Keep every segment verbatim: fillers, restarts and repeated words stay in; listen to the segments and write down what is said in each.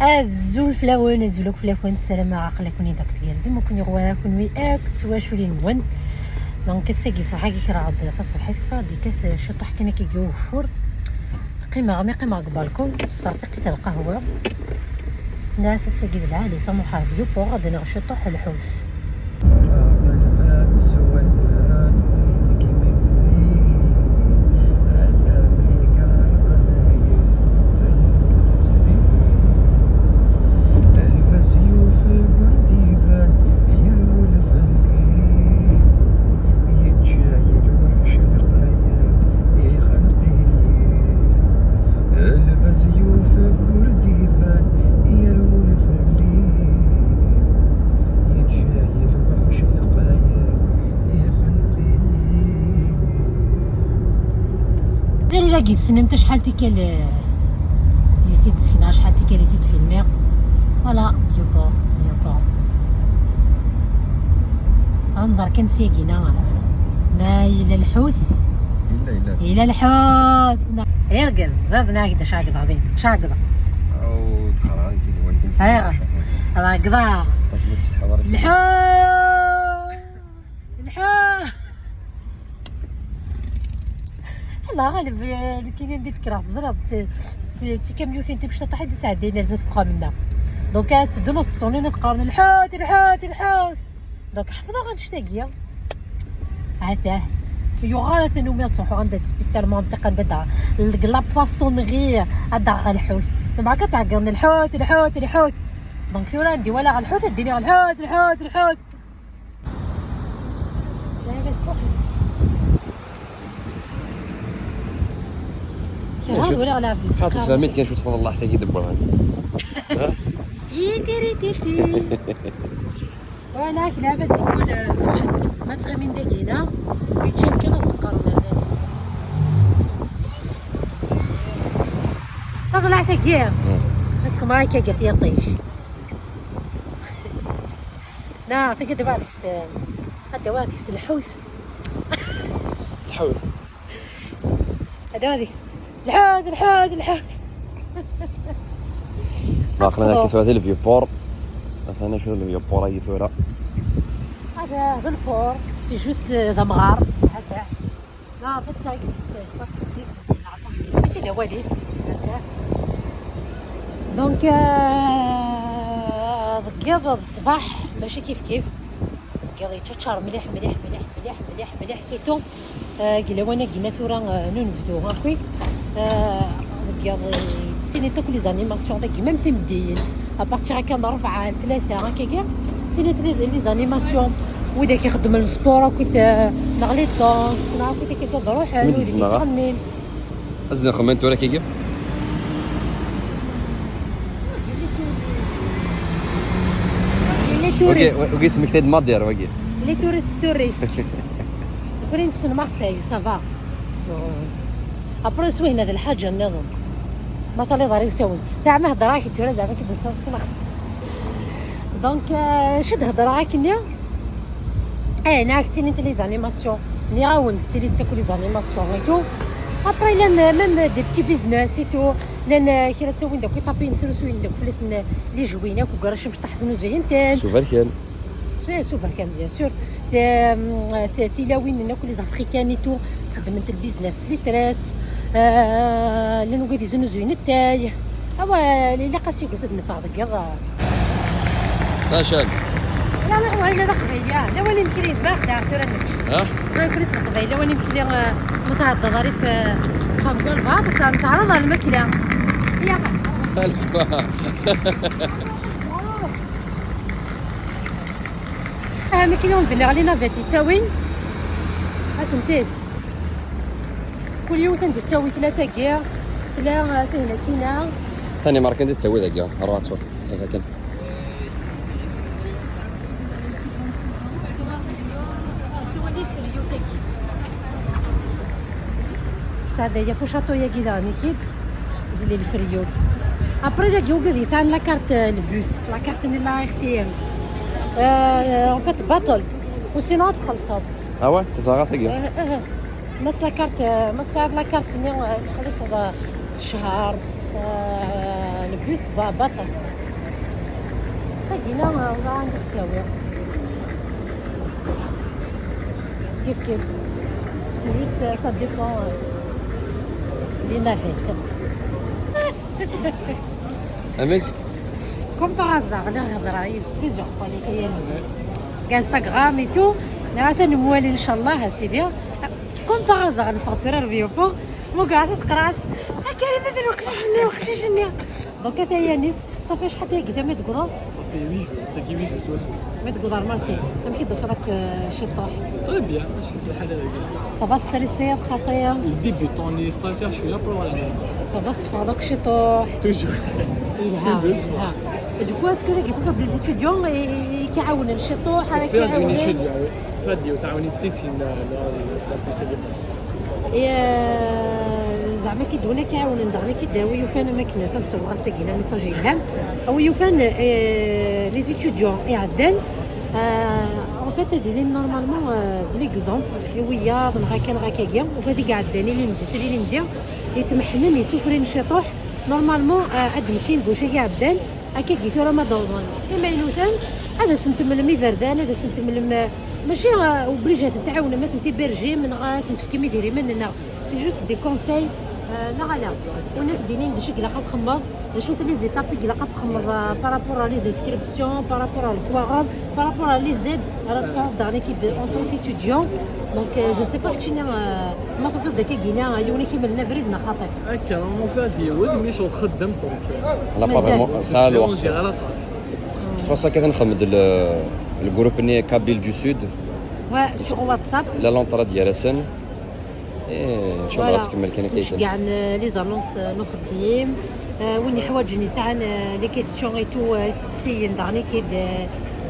Azul fell-awen, azul akk fell-akwen, ssarameɣ aql-aken-id akk tgerrzem, ur ken-yuɣ wara kenwi akk d twaculin-nwen. Donc ass-agi ṣṣbeḥ-agi kreɣ-d taṣebḥit, kreɣ-d yekkat ciṭuḥ kan akka deg ugeffur. Qqimeɣ, mi qqimeɣ deg balkun, sserfiqit lqahwa. Nniɣ-as ass-agi d lɛali, tamuḥar d yuppuɣ, ad nɣ ciṭuḥ lḥut. Ferraɣ lbaz s wallen wid i k-imennin, alami yeɛreq dayen, fell-awen tettbin. Lbaz yufeg ur d-iban, yerwel fell-i, yeǧǧa-yi lweḥc lqayen, ixneq-iyi. Lbaz yufeg ur d-iban, yerwel fell-i, yeǧǧa-yi lweḥc lqayen, ixneq-iyi. Ɣir dagi tessnem acḥal tikkal, eh, i t-id-ssekneɣ, acḥal tikkal i t-id-filmiɣ. Voilà, vieux port, vieux port. Ad nẓer kan syagina ma yella lḥut. Yella, yella. Yella lḥut. Irgez, zad nag d acu ɛegḍeɣ din, acu ɛegḍeɣ. Aw, tqerɛeḍ kid walikin. Ayɣer? Ad ɛegḍeɣ. Lḥut. Lḥut. Ala, ɣaleb, eh, nekkini anda i d-kkreɣ, teẓriḍ, d ti-, d ti-, d tikamyutin timecṭaṭaḥ i d-isɛeddayen ar zdat n uxxam-nneɣ. Donc, ad teddun ad ttṣunin, ad qqaren, "Lḥut, lḥut, lḥut!" Donc, ḥefḍeɣ annect-agi. Atah. Yuɣ ara tanumi ad ttruḥuɣ anda d spécialement, anda d-, deg la poissonnerie, ad d-aɣeɣ lḥut. Lmeɛka ad tɛeggeḍ, "Lḥut, lḥut, lḥut!" Donc, tura anda i walaɣ lḥut, ad d-iniɣ, "Lḥut, lḥut, lḥut!" Kerheɣ ad waliɣ lɛebd yettqam. Tfehmiḍ kan cwiṭ tfeḍleḥt-agi d Burhan. Ha? Yitirititi. Wala, ak lɛebd yeggul, eh, fuḥen. Ma ttɣimin dagina, yeččan kan ad qqaren ar dagi. Taḍlaɛt-agi, hmm, asxemɣ akka ɣef yiṭij. Na, tagi ad d-awiɣ deg-s, ad d-awiɣ deg-s lḥut. Lḥut. Ad d-awiɣ deg-s lḥut, lḥut, lḥut. Aql-aneɣ akka tura di le Vieux Port. Atan acu le Vieux Port-agi tura? Hada, hada le port, c'est juste, euh, d amɣar. Hada. Non, en fait, ça existe. Je crois que c'est, mais c'est des Wallis. Donc, euh, deg yiḍ d ṣṣbeḥ, mačči kif kif. Deg yiḍ yetteččar mliḥ, mliḥ, mliḥ, mliḥ, mliḥ, mliḥ, surtout, euh, deg lawan-agi-nni tura, euh, n unebdu, akkit. Euh, deg yiḍ, euh, ttilint akk les animations dagi, même timeddiyin. À partir akka n rebɛa, n tlata, akkagi, ttilint les, les animations. Widak ixeddmen sport akkit, euh, neɣ les danses, neɣ akkit akka kan d-ruḥen, wid yettɣennin. Ad nxemmen tura akkagi. Les touristes. Wagi, wagi ismek-t-id Madir, wagi. Les touristes, touristes. Nekkni nessen Marseille, ça va. Après, s wihna d lḥaǧa nniḍen. Ma taliḍ ar iwsawen. Teɛma heddreɣ-ak-d tura zeɛma k-id-ssneɣ. Donc, euh, acu d-heddreɣ akkenni? Eh, neɣ ttilint les animations. Nniɣ-awen-d ttilint akk les animations et tout. Après, llan, euh, même des petits business et tout. Llan, euh, kra ttawin-d akk iṭapiyen, srusuyen-d akk fell-asen, euh, les jouets, akk ugrac imecṭaḥ znuzuyen-ten. S uberkan. S, s uberkan, bien sûr. T-, t-, tilawin-nni akk les africaines et tout, xeddment lbiznas s litres. Euh, llan wid yeznuzuyen ttay. Awal, ilaq-as yiwwas ad neffeɣ deg yiḍ. Acal? La, la, wa, la, d aqbayli, ah. La, wali imekli, yezmer ad ɣ-d-aɣ tura nečč. Ah? Ẓer kuli s leqbayel, la, wali imekli, eh, ma tɛeddaḍ ar if, eh, xemgul baḍ, ad tɛerḍeḍ ar lmakla. Ya. Alfa. Ah, imekli ur d-nniɣ, les navettes yettawin. Atenti. Kul yiwet anda tettawi tlata-agi, tla, eh, tihlakina. Tani marka anda tettawi dagi, rwatwa, tafakal. Sɛad aya fu château-yagi daɣen ikid, d lfriyul. Après, dagi ugad yesɛan la carte, eh, le bus, la carte n la R T M. Euh, en fait, baṭel. Ou sinon, ad txellṣeḍ. Ah ouais, ẓriɣ tagi. Eh, eh, eh. Ma s la carte, ma tesɛiḍ la carte-nni, eh, tettxelliṣeḍ, eh, s cchar, eh, Le bus ba-, baṭel. Tagina, euh, ẓer anda k-ttawiɣ. Kif kif. C'est juste, euh, ça dépend, euh, des navettes. Amek? Comme par hasard, la hedra, il plusieurs fois les Kayanis. Instagram et tout. Mais ça nous moelle, Inch'Allah, c'est bien. Comme par hasard, نفغ tura review pour. Mon gars, تقراص. Karim, هذا الوقشيش ني، وقشيش ني. Donc, هذا يانيس. صافي شحال تاكي ثما تقدر؟ Ça fait huit jours, ça fait huit jours, soit, soit. ما تقدر مرسي. أمشي ضيف هذاك، آه، شي طوح. Très bien, اش كتسمى حاجه هذيك؟ Ça va ستريسي خطيه. Le début, on est stressé شويه pour voilà. Ça va تفضك شي طوح. Toujours. إلها، toujours. إلها. Du coup, est-ce que تاكي تفضل des étudiants et كيعاونوا شي طوح؟ Faire des étudiants, oui. Faire des تعاوني ستيسين لا لا لا. إيه، زعما كيدونا كيعاونن داغني كيداوي يوفان ماكنة تنسوغ ساكينا ميساج يلام. أو يوفان، إيه، les étudiants يعدن. آه، en fait هذه لي normalement، آه، l'exemple ويا نغا كان غا كاكيا وهذه كاع عداني لي ندس لي ندير يتمحنن يسوفرين شي طوح. Normalement، آه، عاد مشين كوشا يعدن. هكا قلت له رمضان. إما ينوثان، هذا سنت من الميفردان، هذا سنت من الم-، ماشي، آه، وبليجات نتعاون، ما تنتي بيرجي من غا سنت في كيمي ديري مننا. C'est juste des conseils، آه، لا غلا. وناك دينين دي شكل خد خمر. شوف les étapes اللي قد تخمر، آه، par rapport à les inscriptions، par rapport à الكواغط، par rapport à les aides. راه تصعد دارني كي دير en tant qu'étudiant. Donc، آه، je ne sais pas كتشيني، آه، ما تفضل داك كينا يوني كيما لنا بريد ما خاطر. هكا، on fait des routes، mais شغل خدام، donc، آه، لا، مازال. Pas vraiment، ساعة الوقت. J'ai la trace. فاصا كذا نخمد ال-، الجروب ني كابيل دو سود. Ouais، sur WhatsApp. لا لونطرا ديال رسن. إيه، إن شاء الله. Voilà. غتكمل كاين كيف كاع ن-، les annonces، آه، نخدم. آه، وين يحوجني ساعة، آه، les questions et tout، آه، يسقسي دارني كيد، آه،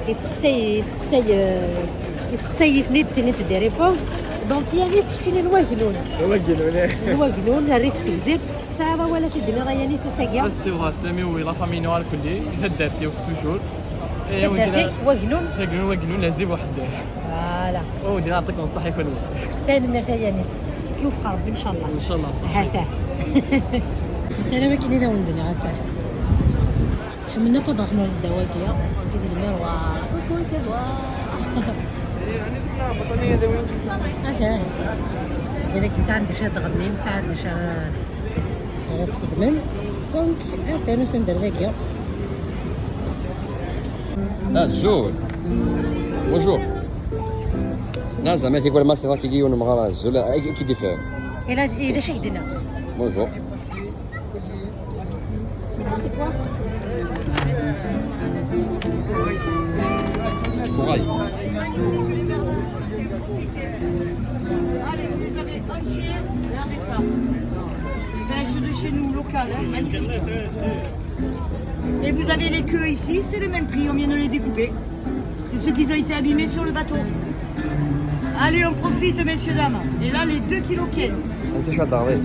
يسقسي، يسقسي، آه، يسقسي ثنيد سنين تدي réponse. Donc، يعني، سقسيني الواقلون. الواقلون، إيه. الواقلون، الريف تكزيد. ساعة ولا تدني راه يعني ساقيا. السي وها سامي وي لا فامي نوار كلي، هداتي toujours. إيه، هداتي، واقلون. واقلون، واقلون، لازم واحد. Voilà. ودي نعطيك نصح يكون. ثاني من ثاني يانيس. يوفق ربي إن شاء الله. إن شاء الله، صح. هاتا. أنا ما كاين إلا وندني هاتا. حملنا كود روحنا زدواكيا. كي دير ميروا. كوكو، سي فوا. هاتا. إذا كي ساعة ندير شي تغني، ساعة ندير شي غتخدمن. Donc، هاتا نوس ندير ذاكيا. آه، زول. بونجور. لا، زعما تيقول ما سي كي يجيو نمغار الزول، آه، كي ديفير. إلا، إلا شي دينا. بونجور. Mais ça, c'est quoi ? Corail. Allez, vous avez un chien, regardez ça. Pêche de chez nous, locale, hein, magnifique. Et vous avez les queues ici, c'est le même prix, on vient de les découper. C'est ceux qui ont été abîmés sur le bateau. Allez, on profite, messieurs, dames. Et là, les deux kilos quinze. انت شو هضري؟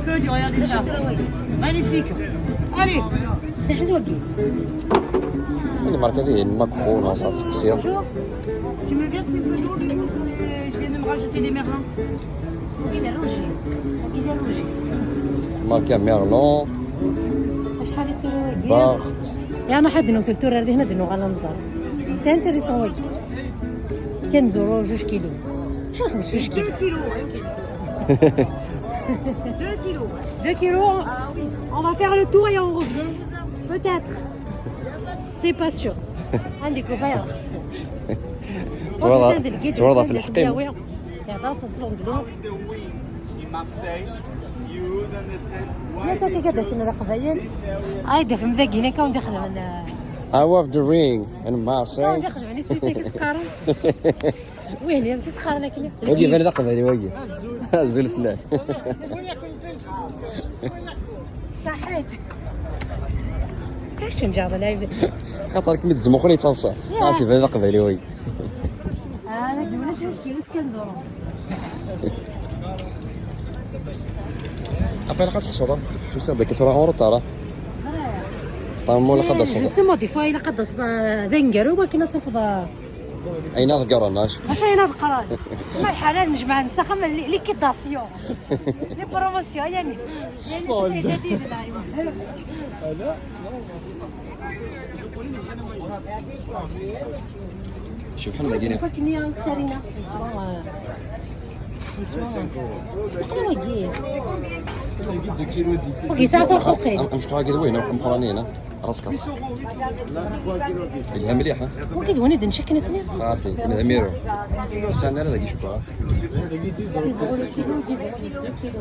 Que du, regardez ça. Magnifique. Allez. هذه ماركة هذه المكرونة، صار سكسي. Bonjour. Tu me verses un peu d'eau, je viens de me rajouter des merlons. كيدير روجي، كيدير روجي. ماركة ميرلون. شحال يفتروا هادي؟ باغت. يا ما حد نوصل تورا هذه هنا دنو غالا نزار. C'est intéressant وي. كنزورو جوج كيلو. شوف جوج كيلو. Deux kilos. Deux kilos. On va faire le tour et on revient. Peut-être. C'est pas sûr. عندك كوفاية. تواضع، تواضع في الحقيقة. يا داس الصندوق. يا تاكي قاعدة سنة القبايل. هاي دفع مذاقين هكا ودي خدمنا. I love the rain in Marseille. ودي خدمنا سي سي كسكارو. وين يا مشي سخارنا كلي؟ واقي بان ذا قبالي واقي. أزول فلان. صحيت. اش نجاض العيب؟ خاطر كمية الزمخون يتنصح. يا. راسي بان ذا قبالي واقي. أنا كيما شوف كيلو سكان زورو. أبا لقات حصوله. شو سبب كثر أورو ترى؟ طعم ولا قدس؟ Justement, des fois, il a قدس ذنجر وما كنا تفضل. Ayen ad qqaren, acu? Acu ayen ad qqaren? Ma lḥal ad nejmeɛ s axxam, li- liquidation. Les promotions, yani. Yani, c'est jadid, là. شوف حنا كاين. Une fois qu'il y a une sarina, ils sont, euh, ils sont, euh, Ok, ça va, ok. Am- amecṭuḥ-agi d win akk ameqqranin, ha? Raskas. Yelha mliḥ, ha? Wagi d win i d-neččak nesni? Xaṭi, d amiru. Sɛan ara dagi cekkeṛ. Six euros le kilo, dix euros le kilo.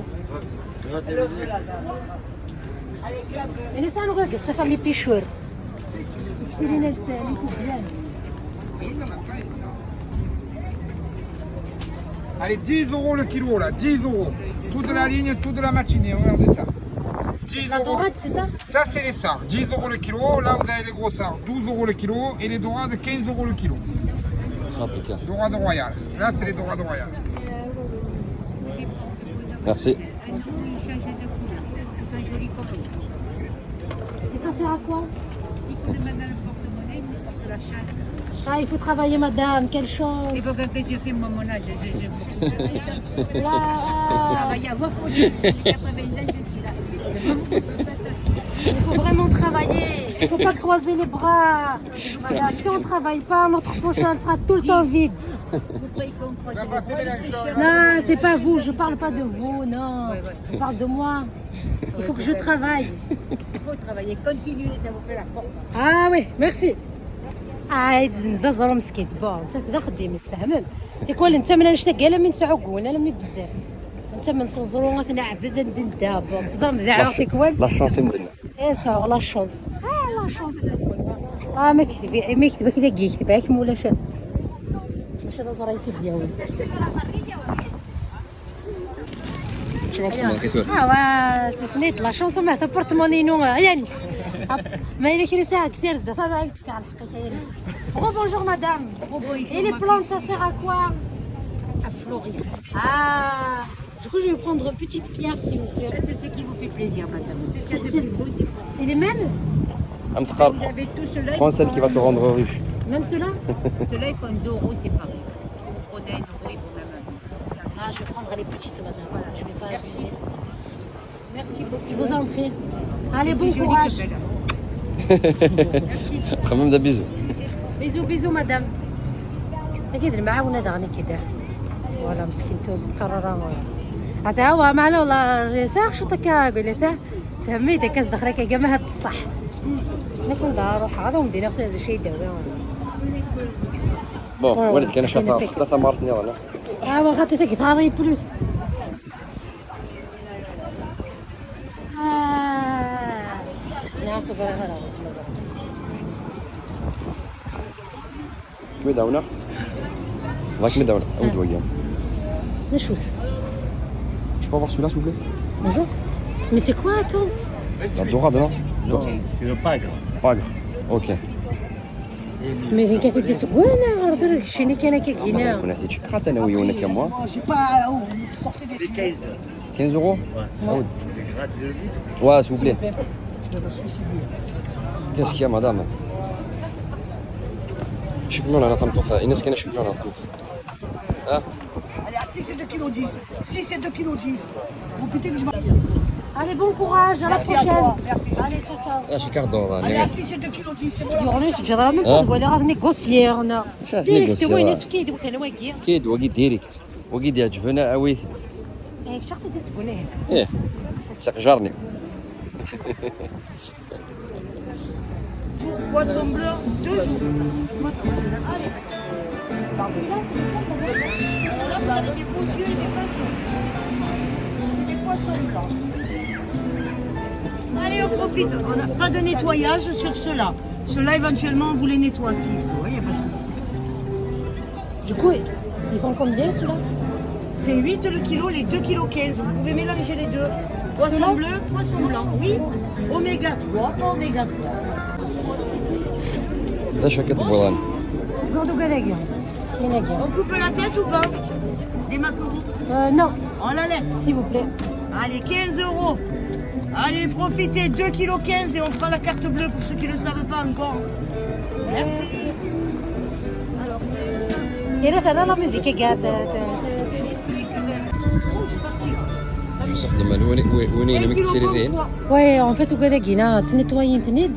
Ini sɛan ugar deg ssafar les pêcheurs. Allez, dix euros le kilo là, dix euros. Toute la ligne, toute la matinée, regardez ça. Dix euros. La dorade, c'est ça? Ça, c'est les sars, dix euros le kilo. Là, vous avez les gros sars, douze euros le kilo. Et les dorades, quinze euros le kilo. Dorade royale. Là, c'est les dorades royales. Merci. Ah non, ils changent de couleur. Ils sont jolis comme nous. Et ça sert à quoi? Il faut demander à le porte-monnaie, il porte la chance. Ah, il faut travailler, madame, quelle chance. Et pourquoi que je fais mon ménage, je, je... Travailler à votre côté. Depuis quatre-vingts ans, je suis là. Il faut vraiment travailler. Il faut pas croiser les bras. Madame, si on travaille pas, notre poche, elle sera tout le temps vide. Vous croyez qu'on croise les bras? Non, c'est pas vous, je parle pas de vous, non. Je parle de moi. Il faut que je travaille. Il faut travailler, continuer, ça vous fait la force. Ah oui, merci. عايد زنزة زرو مسكين. Bon, نتا تدا خدي مسفهمم. يكون انت من انشتا قال من سعقون انا من بزاف. انت من صوزرو مثلا عبد ندين دابا زرم ذا عاطيك وين؟ La chance مدنا. ايه، سا la chance. اه، la chance. اه، ما كتبي، ما كتبك الا كي كتبك مولا شان. ماشي هذا زريتي ديالي. شو اسمه كيفاه؟ اه، وا تفنيت la chance، ما تبورتموني نو يانس. ما الا كري ساعه كسير زعما غيتفك على الحقيقه يانس. Oh, bonjour madame. Et les plantes, ça sert à quoi? À fleurir. Ah, du coup, je vais prendre une petite pierre, s'il vous plaît. Faites ce qui vous fait plaisir, madame. C'est les mêmes? Prends celle qui va te rendre riche. Même ceux-là? Ceux-là, ils font deux euros, c'est pareil. Vous prenez un euro, ils vous donnent un euro. Ah, je vais prendre les petites, madame. Voilà, je vais pas abuser. Merci beaucoup. Je vous en prie. Allez, bon courage. Quand même des bisous. Bisous, bisous, madame. اكيد المعاونه داغني كده. ولا مسكين توز قرارا. هذا هو معنا والله ساق شو تكا قلت. فهميت كاس دخلك يا جماعه الصح. بس نكون دار روح هذا ومدينه في هذا الشيء داوي. Bon, ولد كان شافها ثلاثة مرات يلا. اه، واخا تفك هذا بلوس. اه. نعم، كزر هذا. كمي داونا. الله كمي داونا. عاود وياه. نشوف. Je peux avoir celui-là, s'il vous plaît? Bonjour. Mais c'est quoi, attends? La dorade, non? Non, c'est le pagre. Pagre. Ok. Mais c'est une café de seconde, hein, on dirait que chez les Canadiens. Attends, oui, on est qu'à moi. J'ai pas, oh, vous sortez des quinze euros? Ah oui. Ouais, s'il vous plaît. Qu'est-ce qu'il y a, madame? شوف لنا، أنا فهمت. الناس كاينة، شوف لنا، فهمت. ها؟ Allez, à six, c'est deux kilos dix. Six, c'est deux kilos dix. Vous putain que je m'en... Allez, bon courage, à la prochaine. Merci à toi, merci. Allez, ciao, ciao. Allez, à six, c'est deux kilos dix, c'est bon. يغني شجرة من ها؟ تقول لي راه نيغوسيي هنا. شاف ديريكت، نيغوسيي وين راه. اسكيد وكان واقي. اسكيد واقي ديريكت. واقي دي عجبنا اوي. ايه، شخص تسكن هنا. ايه. سقجرني. Poisson blanc, deux jours. Allez. Avec des beaux yeux et des belles dents. C'est des poissons blancs. Allez, on profite. On n'a pas de nettoyage sur ceux-là. Ceux-là, éventuellement, on vous les nettoie s'il faut. Il n'y a pas de souci. Du coup, ils font combien ceux-là? C'est huit le kilo, les deux kilos quinze. Vous pouvez mélanger les deux. Poisson bleu, poisson blanc, oui. Oméga trois, pas oméga trois. ذا شكل بولان. On coupe la tête ou pas? Des maquereaux? Euh, non. On la laisse. S'il vous plaît. Allez, quinze euros. Allez, profitez, deux kilos quinze et on prend la carte bleue pour ceux qui ne le savent pas encore. Merci. Alors, Yella terra la musique-agi. Ḥusseɣ d amal win win win amek tessiridin. Ouais, en fait, ugad-agi-na ttnetwayen-ten-id.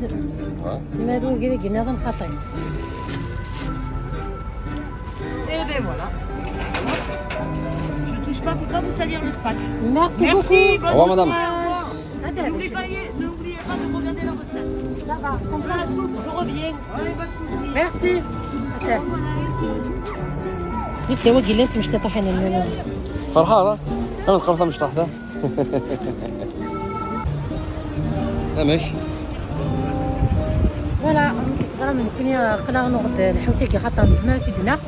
Ma d ugad-agi-na d amxaṭi. Et ben voilà. Je touche pas, faut pas vous salir le sac. Merci beaucoup. Merci, bonne journée, au revoir. N'oubliez pas, n'oubliez pas de regarder la recette. Ça va, comme ça, je reviens. Merci. Attends. Juste, هو قال لي انت مش تطحن النانا. فرحانة؟ أنا تقرص مش تحته. أمك. Voilà, teẓram nekkni aql-aɣ nuɣ-d lḥut-agi xaṭer nezmer ad t-id-naɣ.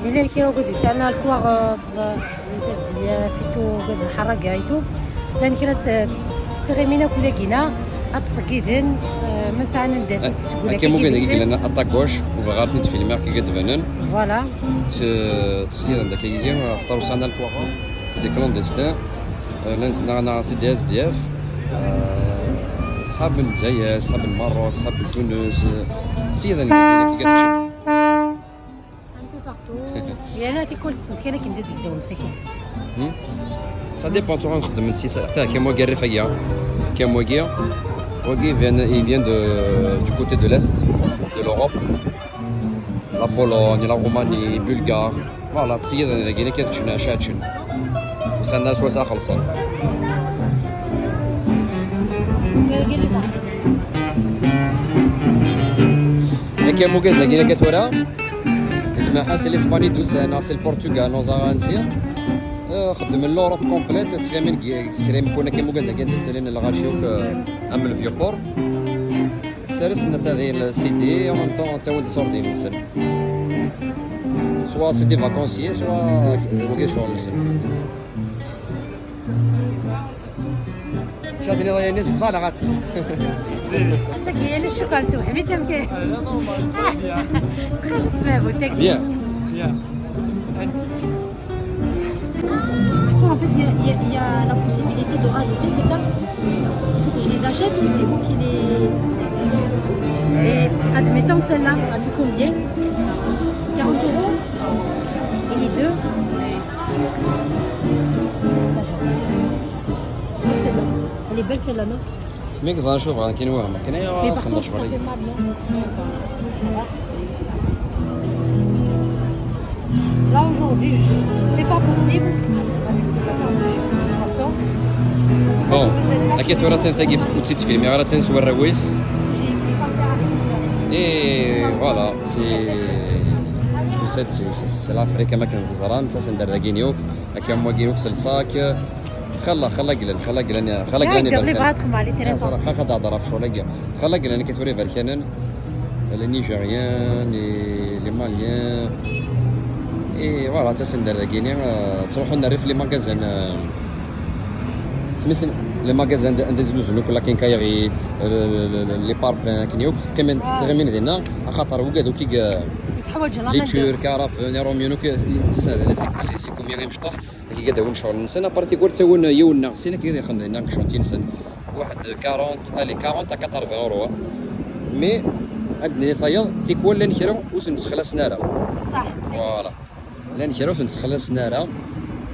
Yella kra ugad yesɛan alkuɣ, euh, les S D F et tout, ugad lḥerraga et tout. Llan kra tt-, tt-, ttɣimin akk dagina, ad ttṣeggiden, euh, ma sɛan anda ad t-id-sgul akka akka. Mugan dagi yellan à ta gauche, ur bɣiɣ ara ten-id-filmiɣ kif d-banen. Voilà. Tt-, ttṣeggiden dagi, axaṭer ur sɛan alkuɣ, c'est des clandestins. Euh, llan neɣ, neɣ c'est des S D F. Euh, ṣṣḥab n Lezzayer, ṣṣḥab n Lmerruk, ṣṣḥab n Tunes, euh, ttṣeggiden dagi, Un peu partout. Yerna tikwal ssent kan akken d azegzaw msakit. Hmm? Ça dépend, tura nxeddem si sa-, ta, kam wagi rrif-agi, kam wagi, wagi vient, il vient de, du côté de l'Est de l'Europe. La Pologne, la Roumanie, Bulgare. Voilà, ttṣeggiden dagi akka ad ččen, acu ad ččen. Usan-d swayes ad xellṣen. Akka mugan dagi akka tura. Zmaḥ-a si l'Espagne d-usan, neɣ si Lportugal, neɣ ẓer ansi. Eh, xeddmen l'Europe complète, ttɣimin g-, kra imkun akka mugan dagi anda ttalin lɣaci akk, eh, am le Vieux-Port. Sers-nna ta di le cité, en même temps ttawin-d iṣurdiyen-nsen. Soit c'est des vacanciers, soit, eh, wagi ccɣel-nsen. Acu ad tiniḍ a Yanis, ẓẓaleɣ-at. Ass-agi Yanis, cukkeɣ nessewhem-it amek. Ah, la, normal, c'est bien. Txarǧ tmehbult-agi. Bien. Bien. Je crois en fait il y a, il y a, il y a la possibilité de rajouter, c'est ça ? Il faut que je les achète ou c'est vous qui les... Et admettons celle-là, elle fait combien ? Quarante euros ? Et les deux ? Ça, j'aime bien. Soit celle-là. Elle est belle, celle-là, non ? Kem i yeẓran acu bɣan kan wehmeɣ kan. Mais par contre, ça fait mal, non ? Ça va ? Là, aujourd'hui, c'est pas possible. On a des trucs à faire, de toute façon. Bon, akka tura attan tagi ur tt-id-filmiɣ ara, attan s warraw-is. Et voilà, c'est tusa-d si, si, si, si l'Afrique, am akken teẓram, ttasen-d ar dagi akk, akka am wagi akk s lsak. Xalla, xalla glan, xalla glan, xalla glan. Gad, iberdan. Xaxa ad hedreɣ ɣef ccɣel-agi. Xalla glan akka tura iberkanen, les Nigériens, les, les Maliens. Et voilà, ttasen-d ar dagini, eh, ttruḥun rrif les magasins, eh, smisen, les magasins anda, anda zluzun akk la quincaillerie, eh, les parpaings, akken yakk, qqimen, ttɣimin dinna, axaṭer wigad akk i, eh, les Turcs, Arabes, les Romiens, akk, eh, ttasen-d, c'est, c'est, c'est combien imecṭaḥ. Akka i d-awin ccɣel-nsen, après tikwal ttawin yiwen neɣ sin, akka i d-ixdem dinna deg chantier-nsen. Waḥed quarante, allez, quarante à quatre-vingts euros. Mais, ad d-nini tayeḍ, tikwal llan kra ur ten-ssexlasen ara. Ṣṣeḥ, ṣṣeḥ. Voilà. Llan kra ur ten-ssexlasen ara.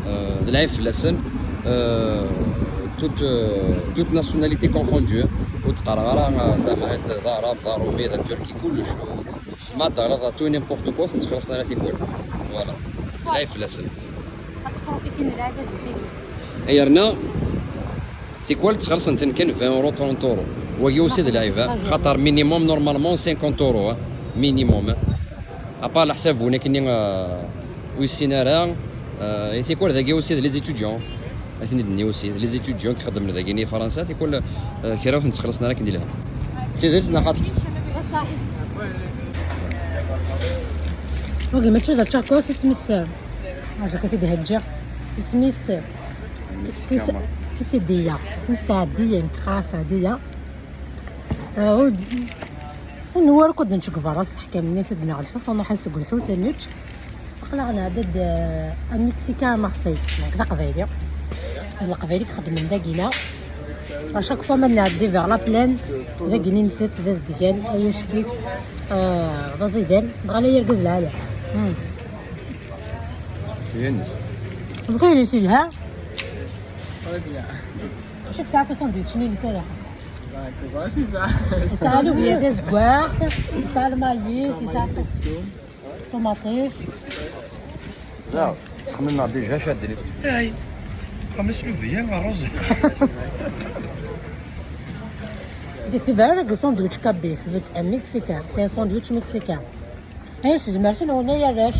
Euh, d lɛib fell-asen. Euh, toute, euh, toute nationalité confondue. Ur d-qqareɣ ara, euh, zeɛma d Arab, d Arumi, d Turki, kullec. Zeɛma ad d-ɣreḍ tout n'importe quoi, ur ten-ssexlasen ara tikwal. Voilà. D lɛib fell-asen. Ad tprofiti n lɛibad di Sidi. Yerna tikwal ttxelṣen-ten kan vingt euros, trente euros. Wagi aussi d lɛib, ah, xaṭer minimum normalement cinquante euros, ah, minimum, ah. À part leḥsab win akken, ah, ur yessin ara, ah, i tikwal dagi aussi d les étudiants. Ad ten-id-nini aussi d les étudiants i ixeddmen dagi i Fransa, tikwal, ah, kra ur ten-ttxelṣen ara akken ilha. D tidet neɣ xaṭi? D ṣṣeḥ. Wagi mačči d ačakus, isem-is, ah, Acu akka t-id-heǧǧiɣ? Isem-is Tis-, Tisidiya. Isem-is Seɛdiya, nekk qqareɣ Seɛdiya. Ah, ur, ur newwi ara akk ad nečč deg berra, ṣṣeḥ kan, nni-as ad d-naɣ lḥut, ad nruḥ ad nsegg lḥut, ad nečč. Aql-aɣ nɛedda-d, ah, à Mexicain à Marseille. Donc, d aqbayli. D leqbayel i ixeddmen dagina. À chaque fois ma nɛeddi vers la plaine, dagini nsett, d azedgan, ay acekk-it, ah, d aẓidan, dɣa la yargaz lɛali. Mm. Yanis. Bɣiɣ yelha. Très bien. Acu tesɛa sandwich-nni n farax? Ẓriɣ, ẓriɣ acu yesɛa. Yesɛa lubya tazeggaɣt, yesɛa lmayis, yesɛa ṭumaṭic. Ẓriɣ, ttxemmimeɣ déjà cadli. Ay, xemmes lubya, rruẓ. Deg tebra deg sandwich kabif, deg mexicain, c'est un sandwich mexicain. Ay, s zmert-nwen ay arrac.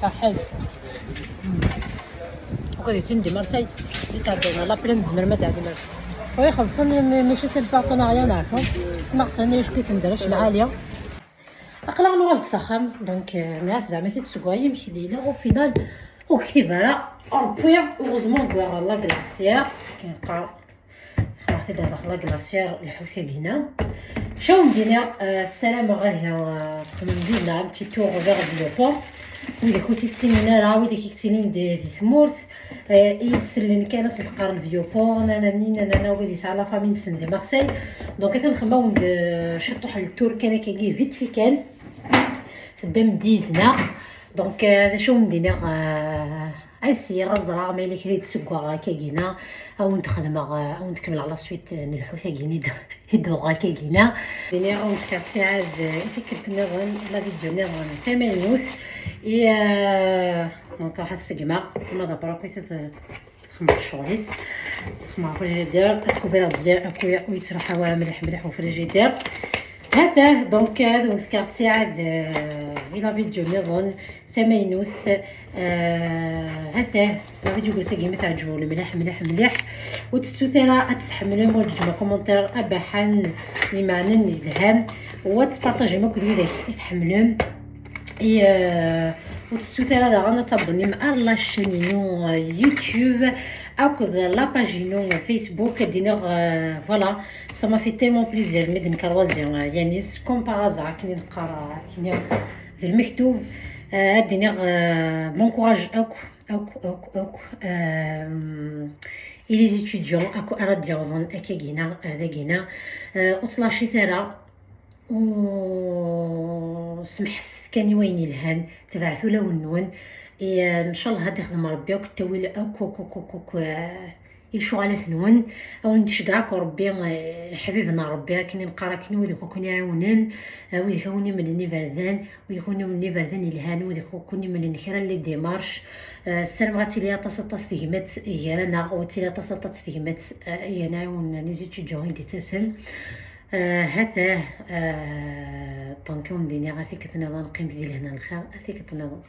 Taḥel. Akked yettin di Marseille, di tɛeddayen, la plane tzemrem ad tɛedim ar. Wa ixelṣen, mi- mačči c'est le partenariat neɛfu. Ssneɣ-ten, icki-ten drac lɛali. Aql-aɣ nuɣal-d s axxam, donc, euh, nɛas zeɛma t-id-seg imekli, la, au final, ur ktib ara, ur wwiɣ, heureusement wwiɣ la glacière, akken qqar, xraɣ-t-id ar daxel la glacière, lḥut-agi-na. Caw m-d-iniɣ, euh, ssarameɣ ihi, euh, txedmem dinna un petit tour vers Vieux-Port. Widak ur t-issinen ara, widak i yettinin di, di tmurt, eh, i isellen kan ad sen-teqqaren Vieux-Port, nanani, nanana, wid yesɛa la famille-nsen di Marseille. Donc, atan nxemma-wen-d, eh, ciṭuḥ n ltour kan akkagi, vite fait kan. Teddam-d yid-neɣ. Donc, eh, d acu wen-d-iniɣ, eh, ay syiɣ ad ẓreɣ ma yella kra i d-ssewweɣ akkagi-na, a wen-d-xedmeɣ, eh, a wen-d-kemmleɣ la suite n lḥut-agi-ni d-, i d-uɣeɣ akkagi-na. Dini a wen-fkeɣ ttiɛad, eh, i tikkelt-nniḍen, la vidéo-nniḍen tamaynut. I, eh, donc, ruḥ ad segmeɣ, ma d apropos, ad txemmeɣ ccɣel-is. Txemmeɣ frigidaire, ad kubriɣ bien, akk ur yettruḥ ara mliḥ mliḥ ufrigidaire. Hatah, donc, ad wen-fkeɣ ttiɛad, eh, i la vidéo-nniḍen tamaynut. Eh, hatah, la vidéo n wass-agi ma teɛǧeb-wen mliḥ, mliḥ, mliḥ, ur tettut ara ad tt-tḥemmlem, ad d-teǧǧem commentaire abaḥan, imeɛnen, yelhan, u ad tt-tpartajim akked widak i tḥemmlem. I, eh, ur tettut ara daɣen ad tabonnim ar la chaîne-inu, eh, YouTube, akked la page-inu Facebook, ad d-iniɣ, eh, voilà, ça m'a fait tellement plaisir mi d-nekroizi, eh, Yanis, comme par hasard, akken i neqqar, eh, akken i d lmektub, eh, ad d-iniɣ, eh, bon courage akk, akk, akk, akk, eh, i les étudiants, akk ara d-yawḍen akkagina, ar dagina, eh, ur ttlaccit ara, u semḥeset kan i wayen yelhan, tebɛet ulawen-nwen, i, eh, ncallah ad ixdem Rebbi akk ttawil akk, akk, akk, akk, akk, eh, i lecɣalat-nwen, a wen-d-iceggeɛ akk Rebbi, eh, ḥbiben n Rebbi, akken i neqqar akken, wid akk i ken-iɛiwnen, eh, wid akk i wen-imlen iberdan, wid akk i wen-imlen iberdan yelhan, wid akk i wen-imlen kra n les démarches, eh, ssarameɣ ad tili aṭas, aṭas tegmat gar-aneɣ, u ad tili aṭas, aṭas tegmat, eh, i aɣ-iɛiwnen les étudiants i d-ittasen. Eh, hatah, eh, donc, a wen-d-iniɣ ar tikkelt-nniḍen, qqimet di lehna lxir, ar tikkelt-nniḍen.